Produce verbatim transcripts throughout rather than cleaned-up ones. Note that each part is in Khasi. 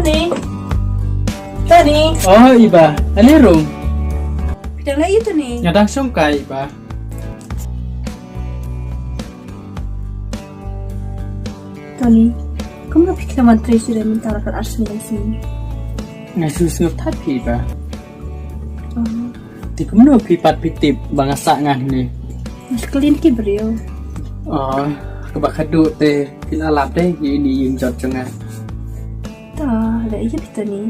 Tony. Tony. Oh, Iba. Ale rung. Phi dang leh ïa Tony. Nga dang shong kai, Iba. Tony, kumno phi khlem wan trei shuh mynta la ka ar sngi dang sngi? Nga shu sngewthuh phi, Iba. Oh. Te kumno phi pat phi tip ba nga sah nga hangne? Nga shu kylli ki briew. Oh, kaba khadduh te phi la lap de ïa ine i ïing jot jong nga. Ta, leh ïa phi Tony.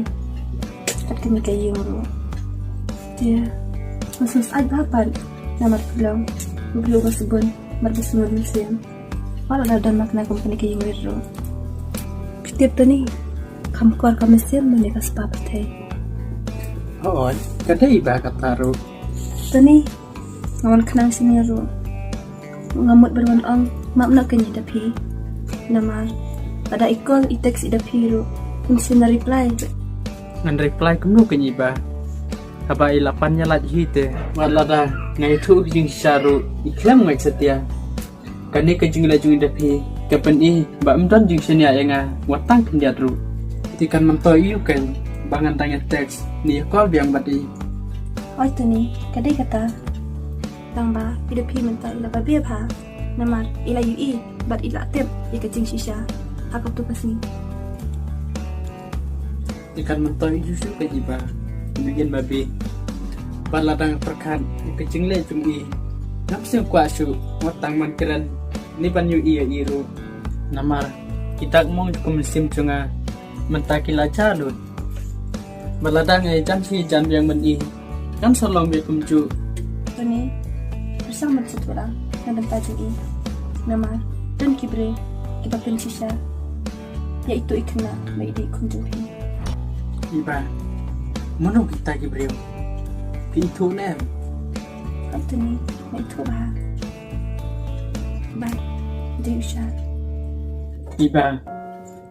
Kat kane ka ïing ruh. Te, nga sngewsih bha pat namar phi long u briew uba sbun bad uba sngewbha mynsiem. Wat la da don ma kane ka ïing ruh. Phi tip Tony, kam kor kam mynsiem mane ka spah pyrthei. Hooid, ka dei ba kata ruh. Tony, nga wan khnang shane ruh. Nga mut ban wan ong map noh kein ïa da phi. Namar lada i call i text ïa da phi ruh, ym shym la reply. Ngan reply kumno kein Iba, haba i la pan ïalait hi te. Wat lada nga ïathuh ka jingshisha ruh i khlem ngeit satia. Kane ka jingleh jong i da phi ka pyni ba ym don jingshaniah ïa nga wat tang khyndiat ruh. Te kan myntoi ïa u kein ba ngan dang ïa text ne ïa call biang bad i. Oi Tony, ka dei kata. Tang ba i da phi mynta i la babe bha namar i la ïohi bad i la tip ïa ka jingshisha ha kato ka sngi. Te kan myntoi ïa u shuh kein Iba, ïa u ïeng babe. Bad lada nga pyrkhat ïa ka jingleh jong i, ngam sngew kwah shuh wat tang ban kren ne ban ïohi ïa i ruh. Namar ki dak mong jong ka mynsiem jong nga mynta ki la jah lut. Bad lada nga ïajan shi ïajan biang bad i, kan sa long beit kumjuh. Tony, pyrshang ban sngewthuh lang na bynta jong i. Namar don ki briew kiba pynshisha ïa ito i khynnah ba i dei i khun jong phi. Iba, mano kita ki briew? Phi ithuh ne em? Tony, nga ithuh bha. Bad dei u Shan. Iba,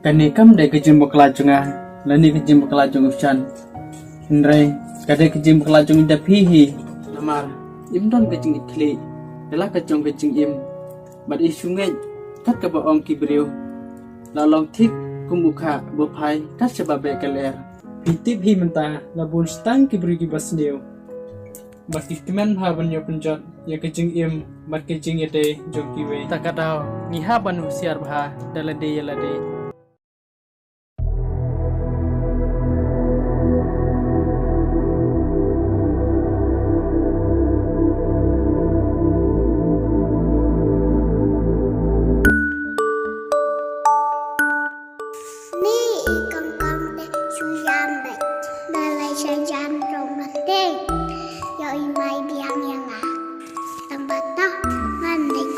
kane kam dei ka jingbakla jong nga lane ka jingbakla jong u Shan. Hynrei ka dei ka jingbakla jong i da phi hi. Namar im don ka jingitkhlieh ïa la ka jong ka jingim. Bad i shu ngeit kat kaba ong ki briew. La long thik kum u khah ba phai kat shaba beh ka lyer. Phi tip hi mynta la bun shitang ki briew kiba sniew ba ki kmen bha ban ïoh pynjot ïa ka jingim bad ka jingïadei jong kiwei. Ta ka daw ngi hap ban husiar bha da lade ïa lade. Ni i kongkong te shu jan beit. Da lai sha jan rong mate. Ïoh i mai biang ïa nga. Tang ba to ngan leit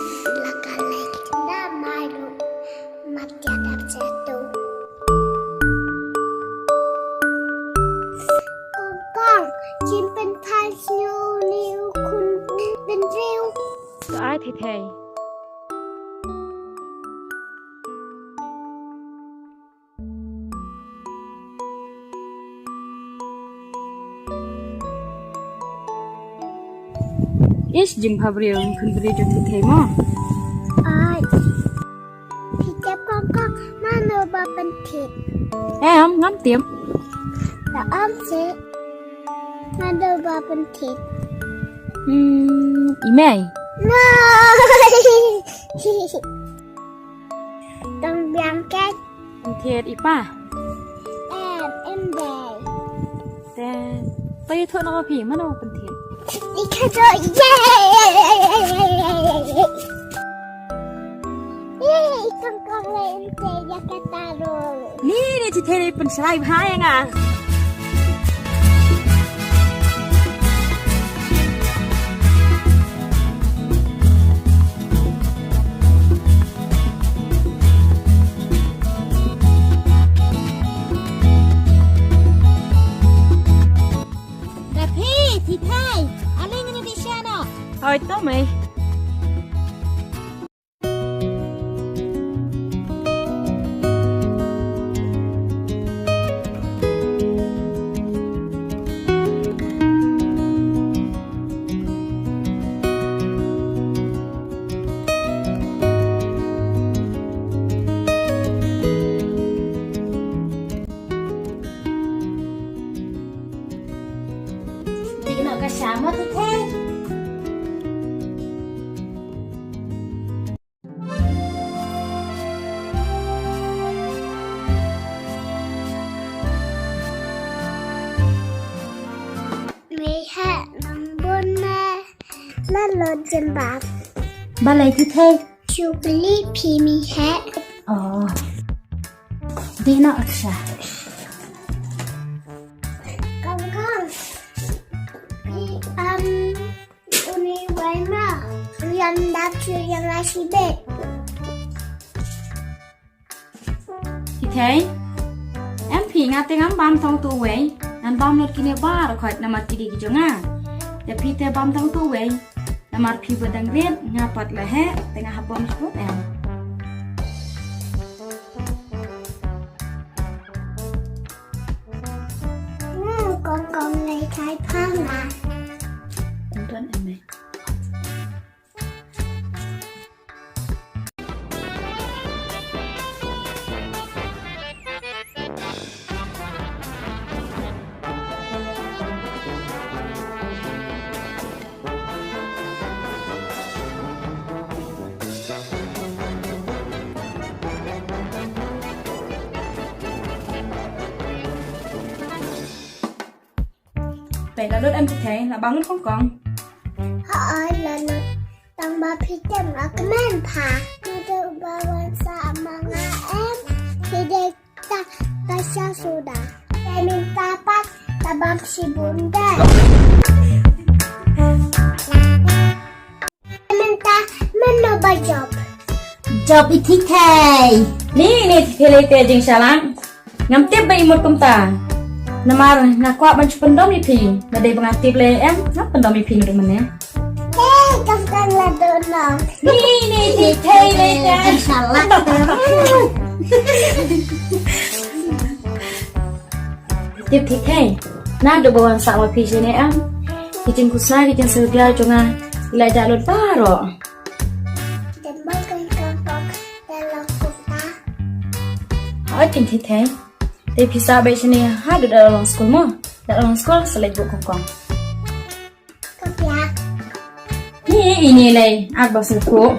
la ka leit. Da mai ruh mat ïa dap sha tu. Kongkong, jin pynphai sniew ni u khun bynriew. To ai thei thei. Ish, jingbhabriew, khun briew jong phi thei mo? Ai. Phi tip kongkong, mano ba pynthied? Em, ngam tip. Da ong seh, mano ba pynthied? Hmm, i mei. No. Tang biang kek. Pynthied i pa. Em, em dei. Te, to ïathuh noh ma phi, mano pynthied? I khadduh, yay! Yay, i kongkong leh pynthied ïa kata ruh. Ni, ni chi thei ni pynshrai bha ïa nga. Da phi, phi thei, ale ngin ïa dih sha noh. Hooid to mei. Lo jemba. Balei ki thei? Chukli phi mi he. Oh. Dina aksha. Kong kong. Phi am uni waima. Rian dap chu yang la shibet. Ki thei. Em phi nga te ngam bam tang tu wei. Ngan bam lut kine bar khot namar ki dei ki jong nga. Te phi te bam tang tu wei. Namar phi ba dang rit nga pat la he te nga hap bam shuh em. Hmm, kong kong lei kai pha nga. Kong tuan em eh. Pei la lut em phi thei, la bam lut kong kong. Hooid la lut. Tang ba phi tem la kmen pha. Nga dei ba wan sa ma nga em. Phi dei ta ba sha suda. Te mynta pat ta bam shibun de. Mynta mynno ba jop? Jop i Thithei. Ni ni Thithei lei te jingshalang. Ngam tip ba i mut kumta. Namar nga kwah ban shu pyndom i phi. Nga dei ba nga tip lei em, nga pyndom i phi naduh mynne. Hei, kam tang la dono. Ni ni Thithei lei te jingshalang. Tip Thithei. Naduh ba wan sah ma phi shane em. Ki jingkhusnam ki jingsngewdiaw jong nga i la jah lut baroh. Dem ba kan ka pok da long kumta. Hooid Thithei. Te phi sah beit shane haduh da long skul mo. Da long skul sa leit buh kong kong. Ka piak. Ni ini lei at ba sngewthuh.